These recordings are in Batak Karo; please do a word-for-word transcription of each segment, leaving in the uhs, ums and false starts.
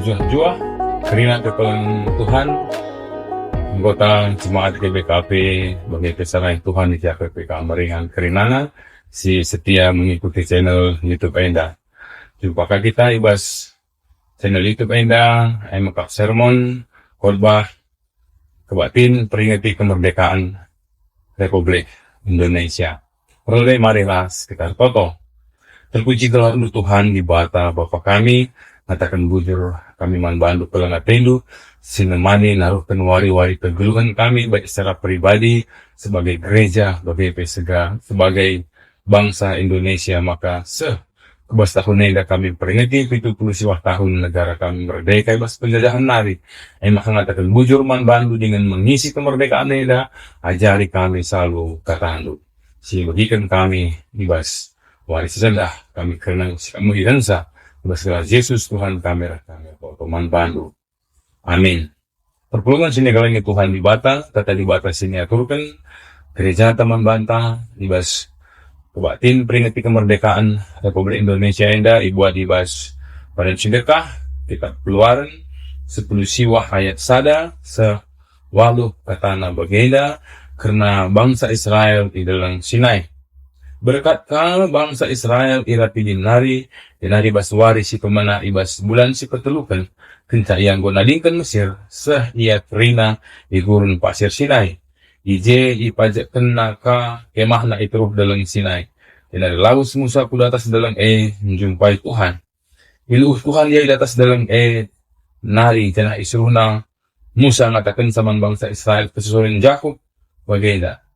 Juah-juah, kerina kekelengen Tuhan, anggota jemaat G B K P, bage pe sarai Tuhan i P K Meringan kerinana, si setia mengikuti channel YouTube enda. Jumpa ka kita i bas channel YouTube enda, e mekap sermon, khotbah, Kebaktin peringeti kemerdekaan Republik Indonesia. Perlai mari ras kita ertoto. Terpuji gelarNdu Tuhan Dibata Bapa kami, ngataken bujur kami man bandu keleng atendu, si nemani naruhken wari-wari kegeluhen kami baik secara pribadi, sebagai gereja, bage pe sega sebagai bangsa Indonesia maka seh ku bas tahun enda kami mperingeti pitu puluh siwah tahun negara kami merdeka i bas penjajahan nari. E maka ngataken bujur man bandu dingen mengisi kemerdekaan enda, ajari kami selalu katandu. Si begiken kami i bas wari si sendah kami kerina si kami idensa, i bas gelar Jesus Tuhan kami ras kami ertoto man bandu. Amin. Perpulungen si nikelengi Tuhan Dibata, kata Dibata si niaturken gereja teman banta, i bas kebaktin peringeti kemerdekaan Republik Indonesia enda ibuat i bas Badan Sidekah, Kitab Keluaran, sepuluh siwah ayat sada seh waluh katana bagenda kerna bangsa Israel i deleng Sinai. Berkat ka bangsa Israel i Rapidim nari, jenari bas wari si pemena i bas bulan si peteluken, kenca ia enggo nadingken Mesir, seh ia kerina i gurun pasir Sinai. I je ipajekkenna ka kemahna i teruh deleng Sinai. Jenari lawes Musa ku datas deleng e njumpai Tuhan. Iluh Tuhan ia i datas deleng e nari, janah isuruhna Musa ngatakenca man bangsa Israel kesusuren Jakup bagenda,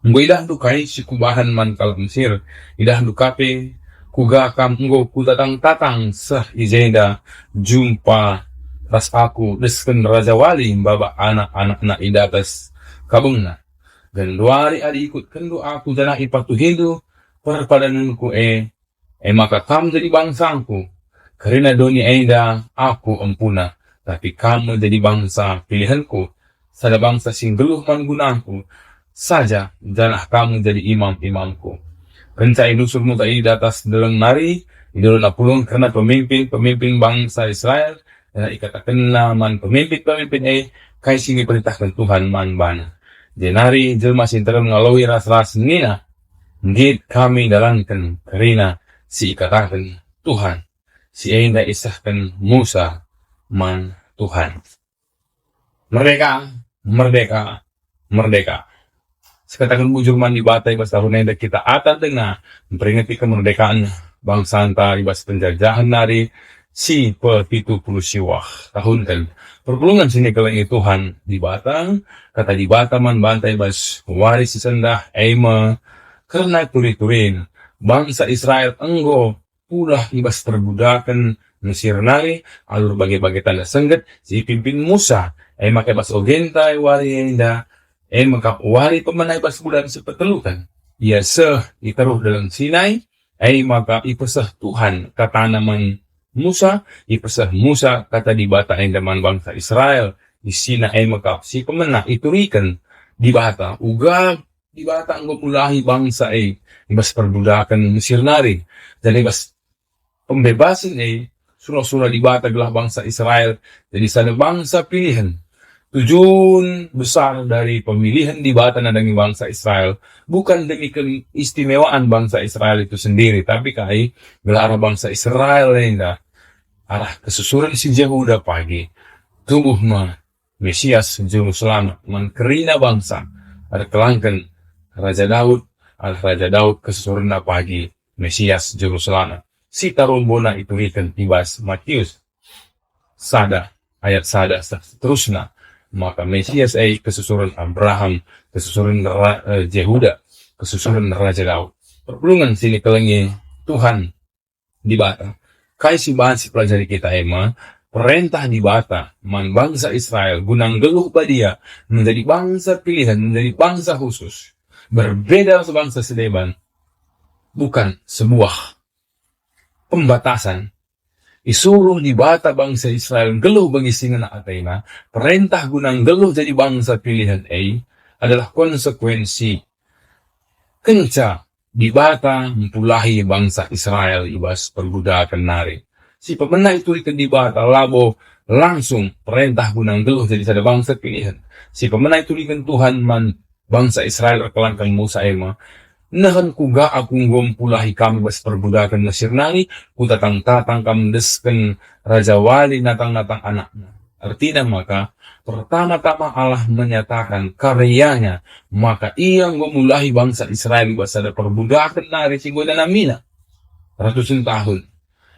"Enggo idahndu kai si kubahan man kalak Mesir, idahndu ka pe kuga kam enggo kutatang-tatang seh i jenda jumpa ras aku desken rajawali maba anak-anakna i datas kabengna. Genduari adi ikutkenndu aku janah ipatuhindu perpadanenku e, e maka kam jadi bangsangku. Kerina doni enda aku empuna, tapi kam me jadi bangsa pilihenku, sada bangsa si nggeluh man gunangku saja, janah kam me jadi imam-imamku." Kenca inusur Musa i datas deleng nari, idilona pulang kerna pemimpin-pemimpin bangsa Israel, janah ikatakenna man pemimpin-pemimpin e kai si iperentahken Tuhan man bana. Jenari jelma si nterem ngaloi ras-ras nina, "Nggit kami ndalanken kerina si ikataken Tuhan." Si enda isehken Musa man Tuhan. Merdeka, merdeka, merdeka. Sekataken bujur man Dibata, i bas tahun enda kita ata denga mperingeti kemerdekaan bangsanta i bas penjajahan nari si pepitu puluh siwah tahunken. Perpulungen si nikelengi Tuhan Dibata, kata Dibata man banta i bas wari si sendah e me kerna turi-turin bangsa Israel enggo pulah i bas perbudaken Mesir nari alu erbage-bage tanda sengget si ipimpin Musa. E maka i bas ogenta wari enda, e maka wari pemena i bas bulan si peteluken, ia seh i teruh deleng Sinai, e maka ipeseh Tuhan katana man Musa, ipeseh Musa kata Dibata enda man bangsa Israel, isina e maka si pemena ituriken Dibata uga Dibata enggo mulahi bangsa e i bas perbudaken Mesir nari. Jadi i bas pembebasen e, surah-surah Dibata gelah bangsa Israel jadi sada bangsa pilihen. Tujuan besar dari pemilihan Dibata nandangi bangsa Israel bukan demi keistimewaan bangsa Israel itu sendiri, tapi kai gelah arah bangsa Israel enda, arah kesusuren si Jehuda pagi, tumbuh me Mesias Juru Selamat man kerina bangsa, erkelangken Raja Daud, arah Raja Daud kesusurenna pagi Mesias Juru Selamat. Si tarumbona ituriken i bas Matius sada ayat sada seh seterusna. Maka Mesias e kesusuren Abraham, kesusuren ra-, eh, Jehuda, kesusuren Raja Daud. Perpulungen si nikelengi Tuhan Dibata. Kai si banci sipelajari kita e me? Perentah Dibata man bangsa Israel guna nggeluh badia, menjadi bangsa pilihan, menjadi bangsa khusus. Berbeda ras bangsa si deban, bukan sebuah pembatasan. Isuruh Dibata bangsa Israel nggeluh bagi si ngena atena, perentah guna nggeluh jadi bangsa pilihan e adalah konsekuensi kenca Dibata mpulahi bangsa Israel i bas perbudaken nari. Si pemena ituriken Dibata labo langsung perentah guna nggeluh jadi sada bangsa pilihen. Si pemena ituriken Tuhan man bangsa Israel erkelangken Musa e me, "Nehen kuga aku enggo mpulahi kam bas perbudaken Mesir nari, kutatang-tatang kam ndesken rajawali natang-natang anakna." Ertina maka, pertama-tama Allah menyatakan karya-Nya, maka Ia enggo mulahi bangsa Israel bas sada perbudaken nari si enggo idanamina ratusen tahun.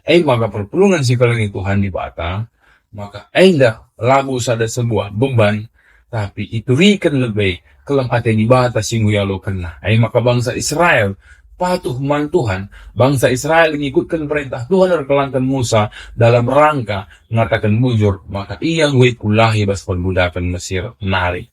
E maka perpulungen si kelengi Tuhan Dibata, maka enda labo sada sebuah beban, tapi ituriken lebe keleng ate Dibata si enggo ialokenNa. E maka bangsa Israel patuh man Tuhan, bangsa Israel ngikutken perentah Tuhan erkelangken Musa dalam rangka ngataken bujur, maka ia enggo ikulahi bas perbudaken Mesir nari.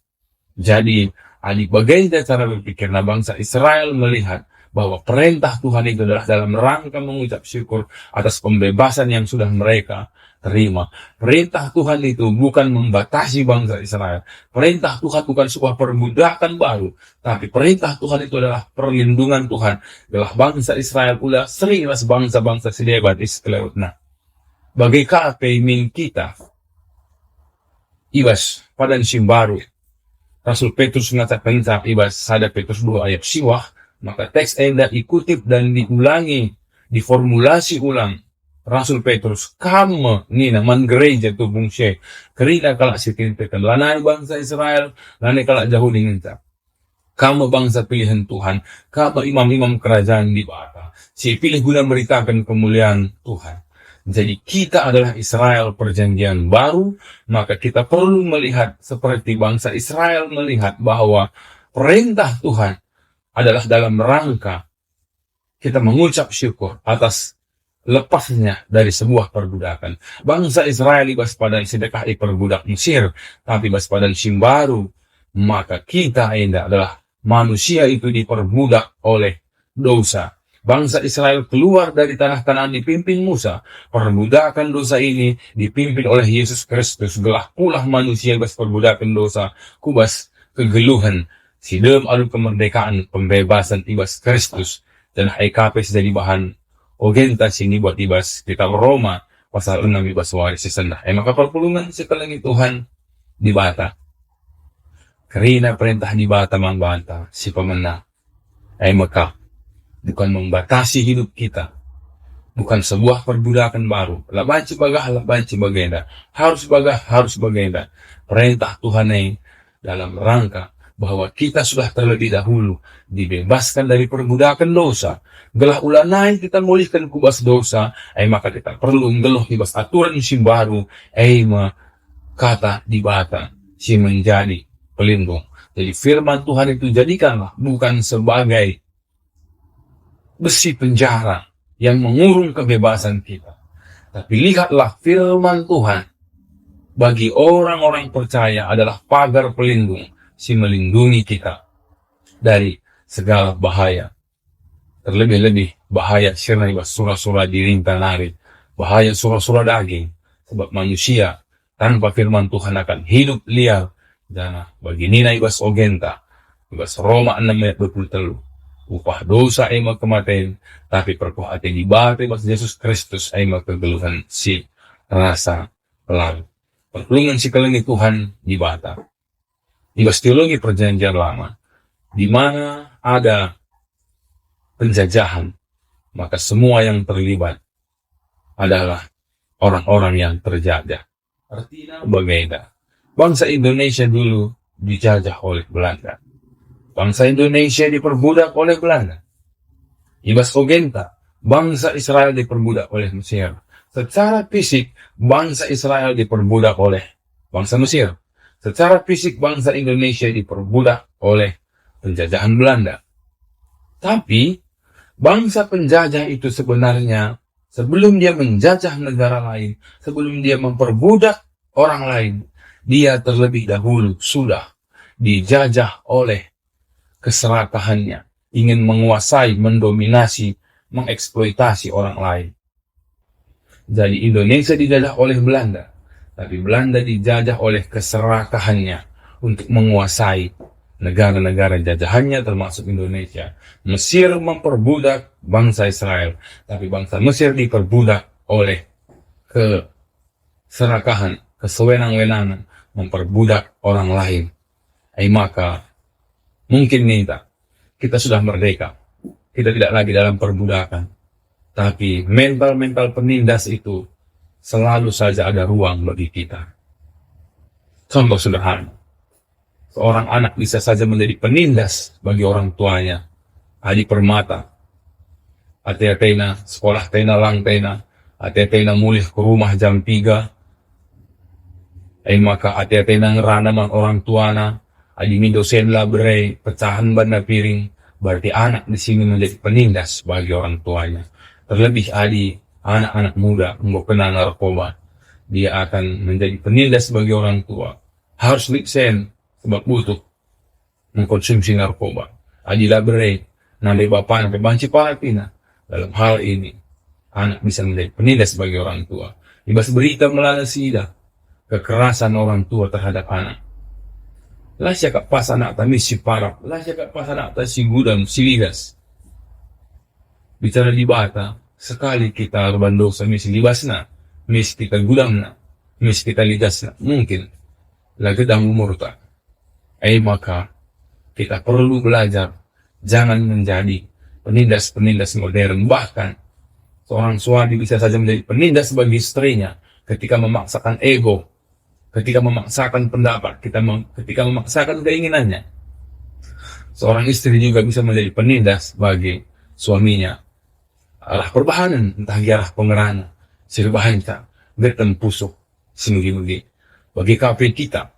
Jadi, adi bagenda cara berpikirna, bangsa Israel melihat bahwa perentah Tuhan itu adalah dalam rangka mengucap syukur atas pembebasan yang sudah mereka terima. Perentah Tuhan itu bukan membatasi bangsa Israel. Perentah Tuhan bukan sebuah perbudakan baru, tapi perentah Tuhan itu adalah perlindungan Tuhan. Gelah bangsa Israel ula seri ras bangsa-bangsa si deban i sekelewetna. Bage ka pe min kita i bas padan si mbaru. Rasul Petrus ngatakenca i bas sada Petrus dua ayat siwah, maka teks enda ikutip dan diulangi, diformulasi ulang Rasul Petrus, "Kam me," nina, "man gereja tubung si e, kerina kalak si kiniteken, lanai bangsa Israel, lanai kalak Jahudi ngenca. Kam me bangsa pilihen Tuhan, kam me imam-imam kerajaan Dibata, si ipilih guna meritaken kemulian Tuhan." Jadi, kita adalah Israel Perjanjian Baru, maka kita perlu melihat seperti bangsa Israel melihat bahwa perentah Tuhan adalah dalam rangka kita mengucap syukur atas lepasnya dari sebuah perbudakan. Bangsa Israel i bas padan si dekah iperbudak Mesir, tapi bas padan si mbaru, maka kita enda adalah manusia itu diperbudak oleh dosa. Bangsa Israel keluar dari tanah Kanaan dipimpin Musa. Perbudakan dosa ini dipimpin oleh Yesus Kristus, gelah pulah manusia i bas perbudakan dosa ku bas kegeluhen si dem alu kemerdekaan pembebasan i bas Kristus. Janah e ka pe si jadi bahan ogenta si nibuat i bas kitab Roma pasal enam i bas wari si sendah. E maka perpulungen si kelengi Tuhan Dibata. Kerina perentah Dibata man banta si pemena. E maka bukan membatasi hidup kita. Bukan sebuah perbudakan baru. La banci bagah, la banci bagenda. Harus bagah, harus bagenda. Perentah Tuhan e dalam rangka bahwa kita sudah terlebih dahulu dibebaskan dari perbudakan dosa. Gelah ulanai kita mulihken ku bas dosa, e maka kita perlu nggeluh i bas aturan si mbaru, e me Kata Dibata si menjadi pelindung. Jadi firman Tuhan itu jadikanlah bukan sebagai besi penjara yang mengurung kebebasan kita. Tapi lihatlah, firman Tuhan bagi orang-orang percaya adalah pagar pelindung si melindungi kita dari segala bahaya. Terlebih-lebih bahaya si ernai bas sura-sura dirinta nari, bahaya sura-sura daging, sebab manusia tanpa firman Tuhan akan hidup liar, janah bagi nina i bas ogenta, i bas Roma enam ayat dua puluh telu, "Upah dosa e me kematen, tapi perkuah ate Dibata i bas Jesus Kristus e me kegeluhen si rasa lam." Perpulungen si kelengi Tuhan Dibata. I bas teologi Perjanjian Lama, di mana ada penjajahan, maka semua yang terlibat adalah orang-orang yang terjajah. Artinya bagenda. Bangsa Indonesia dulu dijajah oleh Belanda. Bangsa Indonesia diperbudak oleh Belanda. I bas ogenta, bangsa Israel diperbudak oleh Mesir. Secara fisik, bangsa Israel diperbudak oleh bangsa Mesir. Secara fisik, bangsa Indonesia diperbudak oleh penjajahan Belanda. Tapi, bangsa penjajah itu sebenarnya, sebelum dia menjajah negara lain, sebelum dia memperbudak orang lain, dia terlebih dahulu sudah dijajah oleh keserakahannya, ingin menguasai, mendominasi, mengeksploitasi orang lain. Jadi Indonesia dijajah oleh Belanda, tapi Belanda dijajah oleh keserakahannya untuk menguasai negara-negara jajahannya, termasuk Indonesia. Mesir memperbudak bangsa Israel, tapi bangsa Mesir diperbudak oleh keserakahan, kesewenang-wenangan, memperbudak orang lain. Ai maka, mungkin ninta, kita sudah merdeka. Kita tidak lagi dalam perbudakan. Tapi mental-mental penindas itu selalu saja ada ruang bagi kita. Contoh sederhana, seorang anak bisa saja menjadi penindas bagi orang tuanya. Adi permata, ate-atena, sekolah tena, lang tena, ate-atena mulih ke rumah jam tiga, e maka ate-atena ngerana man orang tuana, adi min dosen la bere, pecahen banna piring, berarti anak di sini menjadi penindas bagi orang tuanya. Terlebih adi anak-anak muda enggo kena narkoba, dia akan menjadi penindas bagi orang tua. Harus lit sen, sebab butuh mengkonsumsi narkoba. Adi la bere, nande bapana pe banci pala tina. Dalam hal ini, anak bisa menjadi penindas bagi orang tua. I bas berita melala sidah kekerasan orang tua terhadap anak. La siakap pas anakta mis si parap, la siakap pas anakta si gudam, si lidas. Bicara Dibata, sekali kita erban dosa mis libasna, mis kita gudamna, mis kita lidasna, mungkin la gedang umurta. E maka, kita perlu belajar, jangan menjadi penindas-penindas modern. Bahkan, seorang suami bisa saja menjadi penindas bagi istrinya ketika memaksakan ego, ketika memaksakan pendapat, kita mem-, ketika memaksakan keinginannya. Seorang istri juga bisa menjadi penindas bagi suaminya. Arah perbahanen, ntah gia arah pengerana, si erbahanca, getem pusuh, si megi-megi. Bage ka pe kita,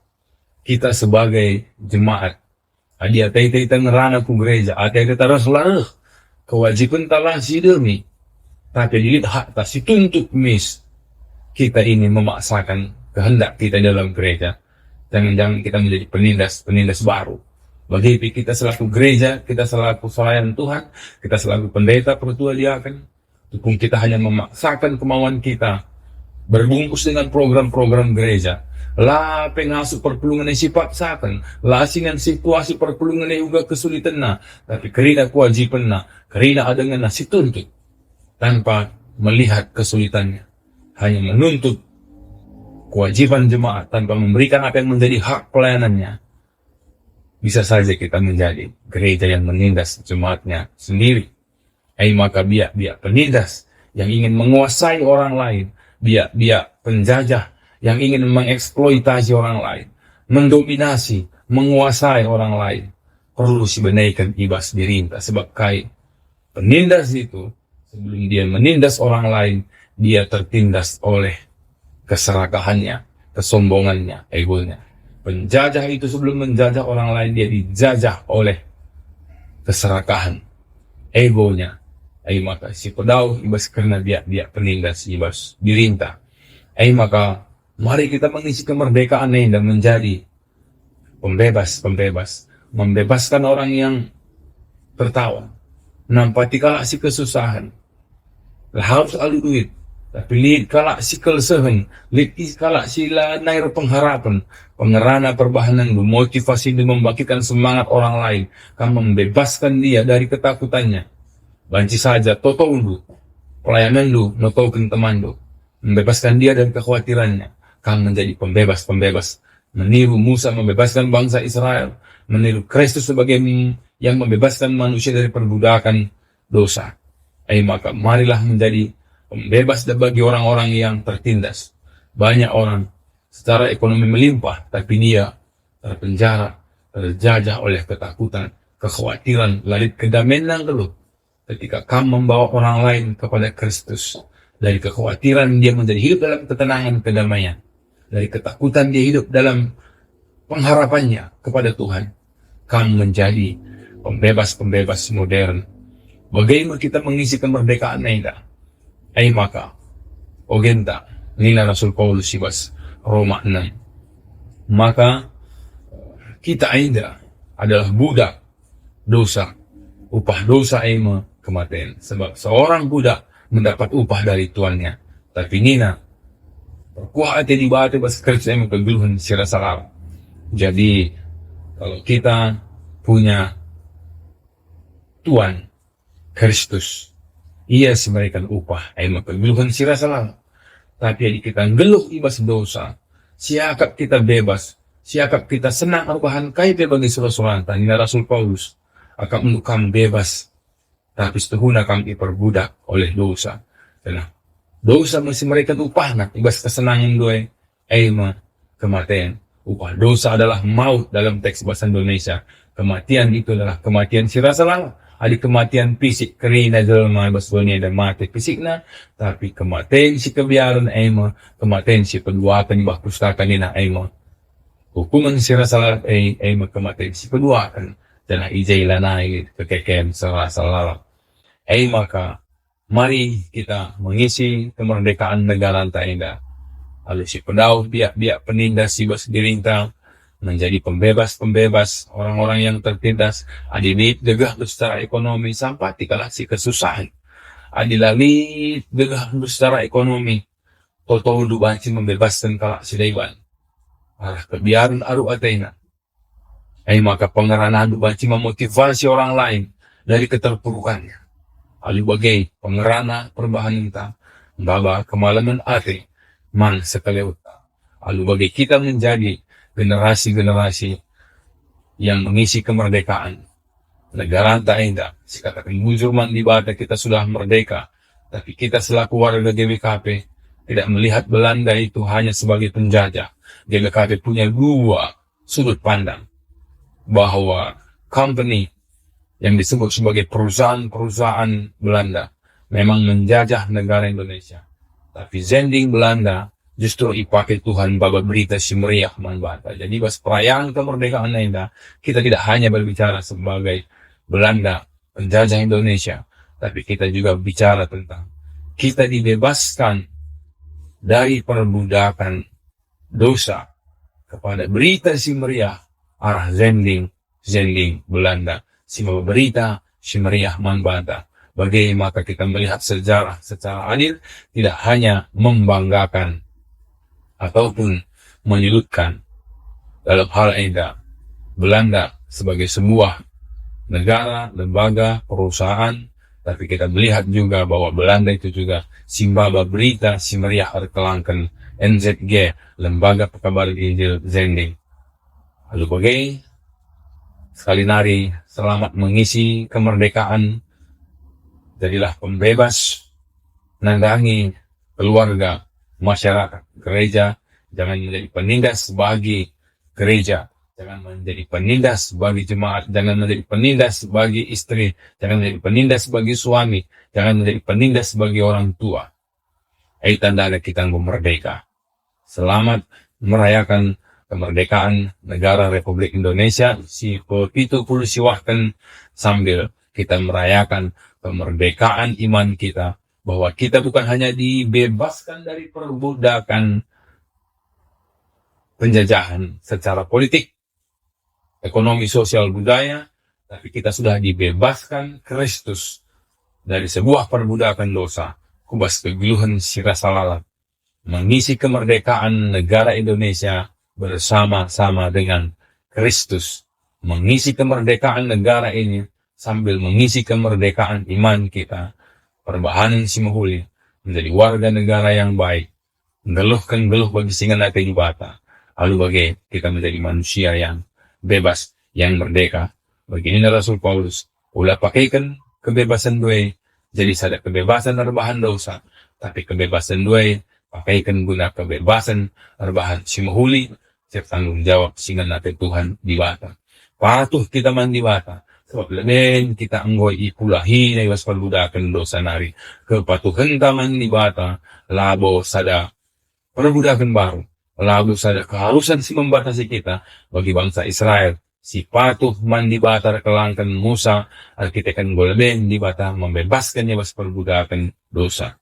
kita sebagai jemaat, adi ate-ateta ngerana ku gereja, ate-ateta reh la reh, kewajibenta la si demi. Tapi adi lit hakta si tuntut mis, kita ini memaksakan kehendak kita di dalam gereja. Jangan-jangan kita menjadi penindas, penindas baru. Bage pe kita selaku gereja, kita selaku pelayan Tuhan, kita selaku pendeta, pertua, diaken, dukung kita hanya memaksakan kemauan kita, berbungkus dengan program-program gereja. La pe ngasup perpulungen e si paksaken, la si ngan situasi perpulungen e uga kesulitenna, tapi kerina kewajibenna, kerina adengenna si tuntut, tanpa melihat kesulitannya. Hanya menuntut kewajiban jemaat tanpa memberikan apa yang menjadi hak pelayanannya. Bisa saja kita menjadi gereja yang menindas jemaatnya sendiri. E maka biak-biak penindas yang ingin menguasai orang lain, biak-biak penjajah yang ingin mengeksploitasi orang lain, mendominasi, menguasai orang lain, perlu sibeneken i bas dirinta. Sebab kai? Penindas itu, sebelum dia menindas orang lain, dia tertindas oleh keserakahannya, kesombongannya, egonya. Penjajah itu sebelum menjajah orang lain, dia dijajah oleh keserakahan, egonya. E maka si pedauh i bas kerna biak-biak penindas i bas dirinta. E maka mari kita mengisi kemerdekaan enda menjadi pembebas-pembebas, membebaskan orang yang tertawan, nampati kalak si kesusahan. La harus alu duit, tapi lit kalak si kelesehen, lit i kalak si la nai erpengharapen. Pengerana perbahanenndu, motivasindu membangkitkan semangat orang lain, kam membebaskan dia dari ketakutannya. Banci saja totondu, pelayanenndu notoken temanndu, membebaskan dia dari kekhawatirannya. Kam menjadi pembebas-pembebas, meniru Musa membebaskan bangsa Israel, meniru Kristus sebagai yang membebaskan manusia dari perbudakan dosa. E maka marilah menjadi pembebas bagi orang-orang yang tertindas. Banyak orang secara ekonomi melimpah, tapi dia terpenjara, terjajah oleh ketakutan, kekhawatiran, la lit kedamaienna nggeluh. Ketika kam membawa orang lain kepada Kristus, dari kekhawatiran dia menjadi hidup dalam ketenangan, kedamaian. Dari ketakutan dia hidup dalam pengharapannya kepada Tuhan. Kam menjadi pembebas-pembebas modern. Bagaimana kita mengisi kemerdekaan enda? E maka, ogenta, nina Rasul Paulus i bas Roma enam. Maka, kita enda adalah budak dosa. Upah dosa e me kematen. Sebab seorang budak mendapat upah dari tuannya. Tapi nina, perkuah ate Dibata bas Kristus e me kegeluhen si rasa lalap. Jadi, kalau kita punya Tuhan Kristus, Ia si mereken upah, e me kegeluhen si rasa lalap. Tapi adi kita nggeluh i bas dosa, siakap kita bebas, siakap kita senang erbahan kai pe bagi sura-suranta, nina Rasul Paulus, "Akapndu kam bebas, tapi situhuna kam iperbudak oleh dosa." Nah, dosa me si mereken upahna i bas kesenangen ndai, e me kematen. Upah dosa adalah maut dalam teks bahasa Indonesia. Kematian itu adalah kematian si rasa lalap. Adi kematian fisik, kerina jelma i bas doni enda mate fisikna, tapi kematen si kebiaren e me kematen si peduaken. Bah Pustaka nina e me, hukumen si rasa lalap e, e me kematen si peduaken, janah i je lanai kekeken si rasa lalap. E maka, mari kita mengisi kemerdekaan negaranta enda. Alu si pedauh biak-biak penindas si bas dirinta, menjadi pembebas-pembebas orang-orang yang tertindas. Adi lit gegehndu secara ekonomi, sampati kalak si kesusahen. Adi la lit gegehndu secara ekonomi, totondu banci membebaskan kalak si deban arah kebiaren aru atena. E maka pengeranandu banci memotivasi orang lain dari keterpurukannya. Alu bage pengerana perbahanenta, maba kemalemen ate man sekelewetta. Alu bage kita menjadi generasi-generasi yang mengisi kemerdekaan negaranta enda. Sikataken bujur man Dibata, kita sudah merdeka, tapi kita selaku warga G B K P tidak melihat Belanda itu hanya sebagai penjajah. G B K P punya dua sudut pandang, bahwa company yang disebut sebagai perusahaan-perusahaan Belanda memang menjajah negara Indonesia, tapi zending Belanda justru ipakai Tuhan maba berita si meriah man banta. Jadi, bas perayaan kemerdekaan enda, kita tidak hanya berbicara sebagai Belanda penjajah Indonesia, tapi kita juga bicara tentang kita dibebaskan dari perbudakan dosa kepada berita si meriah arah zending, zending Belanda, si maba berita si meriah man banta. Bage maka kita melihat sejarah secara adil, tidak hanya membanggakan ataupun menyudutkan dalam hal enda Belanda sebagai sebuah negara, lembaga, perusahaan, tapi kita melihat juga bahwa Belanda itu juga si maba berita si meriah erkelangken N Z G, Lembaga Pekabaren Injil Zending. Alu bage, sekali nari selamat mengisi kemerdekaan. Jadilah pembebas, nandangi keluarga, masyarakat, gereja. Jangan menjadi penindas bagi gereja, jangan menjadi penindas bagi jemaat, jangan menjadi penindas bagi istri, jangan menjadi penindas bagi suami, jangan menjadi penindas bagi orang tua. E, tandana kita enggo merdeka. Selamat merayakan kemerdekaan negara Republik Indonesia si pepitu puluh siwahken, sambil kita merayakan kemerdekaan iman kita, bahwa kita bukan hanya dibebaskan dari perbudakan penjajahan secara politik, ekonomi, sosial, budaya, tapi kita sudah dibebaskan Kristus dari sebuah perbudakan dosa, ku bas kegeluhen si rasa lalap, mengisi kemerdekaan negara Indonesia bersama-sama dengan Kristus, mengisi kemerdekaan negara ini sambil mengisi kemerdekaan iman kita, perbahanen si mehuli, menjadi warga negara yang baik, nggeluhken geluh bagi si ngena ate Dibata. Alu bage kita menjadi manusia yang bebas, yang merdeka. Bagi nina Rasul Paulus, "Ula pakeken kebebasenndu e jadi sada kebebasan erbahan dosa, tapi kebebasenndu e pakeken guna kebebasan erbahan si mehuli, seh tanggung jawab si ngena ate Tuhan Dibata." Patuh kita man Dibata, sebab leben kita enggo ipulahiNa i bas perbudaken dosa nari. Kepatuhenta man Dibata labo sada perbudaken baru, labo sada keharusan si membatasi kita. Bagi bangsa Israel si patuh man Dibata erkelangken Musa, erkiteken enggo leben Dibata membebaskenna i bas perbudaken dosa,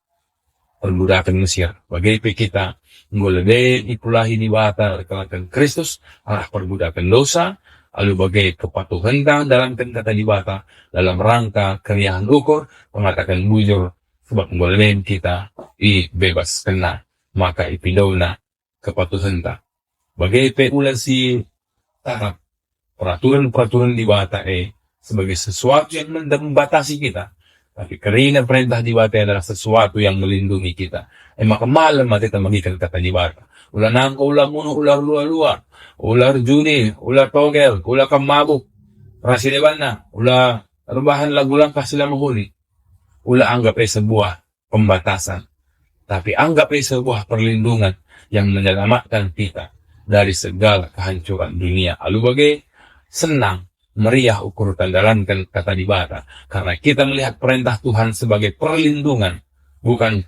perbudaken Mesir. Bage pe kita enggo lebe ipulahi Dibata erkelangken Kristus arah perbudaken dosa, alu bage kepatuhenta ndalanken Kata Dibata dalam rangka keriahen ukur, pengataken bujur, sebab enggo lebe kita ibebaskenNa, maka ipindoNa kepatuhenta. Bage pe ula si tatap peraturan-peraturan Dibata e sebagai sesuatu yang membatasi kita, Tapi kerina perentah Dibata adalah sesuatu yang melindungi kita. E maka malem ateta megiken kata Dibata. Ula nangko, ula munuh, ula erlua-lua, ula erjudi, ula togel, ula kam mabuk ras si debanna, ula erbahan lagu langkah si la mehuli. Ula anggap e sebuah pembatasan, tapi anggap e sebuah perlindungan yang menyelamatkan kita dari segala kehancuran dunia. Alu bage, senang, meriah ukurta ndalanken kata Dibata, karena kita melihat perentah Tuhan sebagai perlindungan, bukan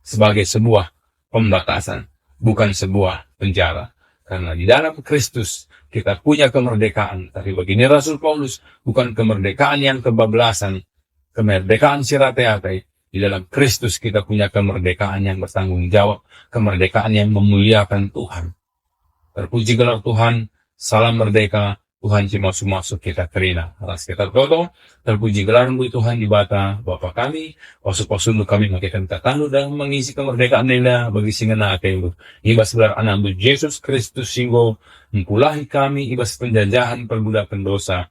sebagai sebuah pembatasan, bukan sebuah penjara. Karena di dalam Kristus kita punya kemerdekaan, tapi bagi Rasul Paulus, bukan kemerdekaan yang kebablasan, kemerdekaan si rate-ate. Di dalam Kristus kita punya kemerdekaan yang bertanggung jawab, kemerdekaan yang memuliakan Tuhan. Terpuji gelar Tuhan, salam merdeka, Tuhan si masu-masu kita kerina. Ras kita ertoto, terpuji gelarmu Tuhan Dibata, Bapa kami, pasu-pasundu kami megiken katandu dan mengisi kemerdekaan enda bagi si ngena atendu. I bas gelar anakndu Jesus Kristus si enggo mengkulahi kami i bas penjajahan perbudaken dosa,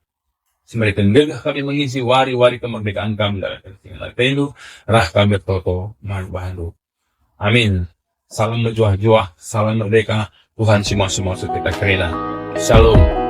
si mereken gegeh kami mengisi wari-wari kemerdekaan kami dalam si ngena atendu, rah kami ertoto man bandu. Amin. Salam mejuah-juah, salam merdeka, Tuhan si masu-masu kita kerina. Shalom.